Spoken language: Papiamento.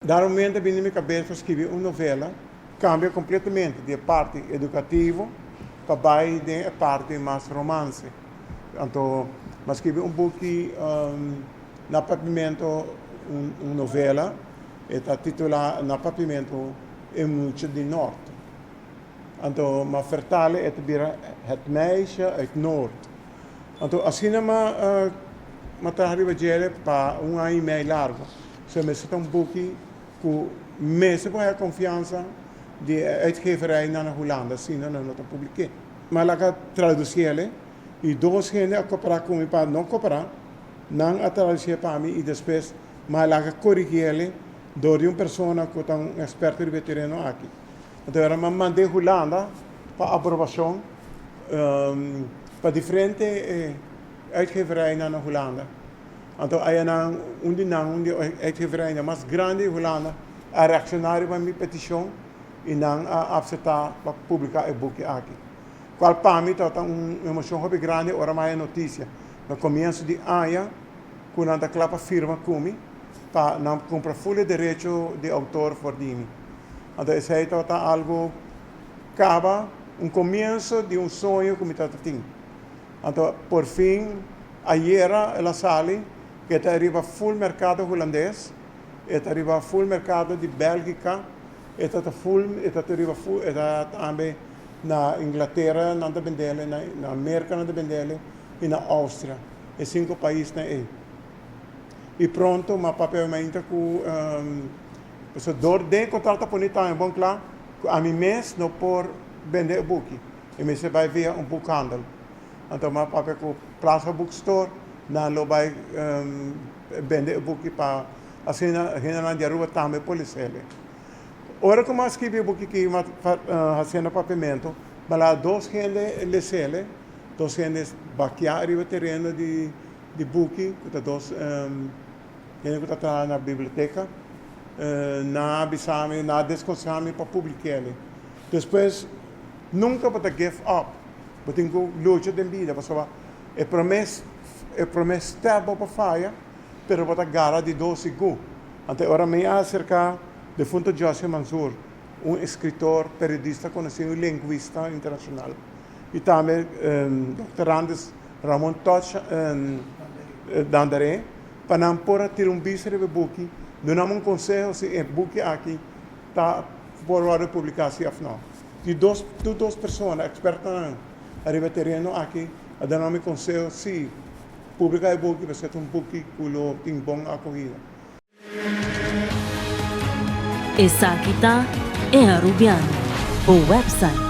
Dado momento a bini den mi kabes pa skibi un novela, kambia kompletamente di e parti edukativo pa bai den e parti mas romanse. Anto mi a skibi un buki na Papiamento, un novela, e ta titulá na Papiamento E Mucha di Nort. Anto mi a fertale e ta bira Het Meisje uit Noord. Anto asina mi a traha riba djele pa un aña i mei largu. So mester ta un buki ku mester por haya konfiansa di e uitgeverijnan na Hulanda, asina nan no ta publik'é. Mi a laga tradusiel i dos hende a koperá ku mi pa no koperá, nan a tradusié pa mi i despues mi a laga korigiel dor di un persona ku ta un eksperto riba e tereno aki. Anto era mi a mand'é Hulanda pa aprobashon pa diferente uitgeverijnan na Hulanda. Anto ayanan un di nan, un di e uitgeverijnan mas grandi di Hulanda a reakshoná riba mi petishon i nan a apseptá pa publiká e buki aki. Kual pa mi tabata un emoshon hopi grandi ora mi a haña notisia na komienso di aña ku nan ta kla pa firma ku mi pa nan kumpra ful e derecho di outor for di mi. Anto esei tabata algu kaba, un komienso di un soño ku mi tabata tin. Anto por fin ayera el a sali ku e ta riba ful merkado hulandes, e ta riba ful merkado di Bèlgika, e ta ta ful e ta riba ful e ta tambe na Inglatera nan ta bendele, na Merka nan ta bendele i na Austria, e sinku paisnan ei. I pronto m'a papia mainta ku pasobra dor den e kontrato a pone tambe bon kla ku ami mes no por bende e buki. E mester bai via un boekhandel. Anto mi a papia ku Plaza Bookstore, nan lo bai bende e buki pa asina hendenan di Aruba tambe por lesele. Ora ku mi a skibi e buki aki, mi a hasié na papiamentu, mi a laga dos hende lesele, dos hende bakiá riba tereno di buki, ku ta dos hende ku ta traha na biblioteka. Nan a bisa mi, nan a deskonsehá mi pa publik'é. Despues nunka bo ta give up, bo tin ku lucha den bida pasobra e prome e prome step bo por faya pero bo ta gara di dos sigur. Anto e ora mi a aserka defunto Joshua Mansour, un eskritor, periodista konosí, un lingwista internashonal i tambe Dòkter Randis Ramon Toch Dandaré pa nan por a tira un bista riba e buki, duna mi un konseho si e buki aki ta por wòrdu publiká si òf nò. Di dos tur dos persona, ekspertonan ariba e tereno aki a duna mi konseho si publiká e buki pasobra ta un buki ku lo tin bon akohida. Esaki ta E Arubiano, bo website.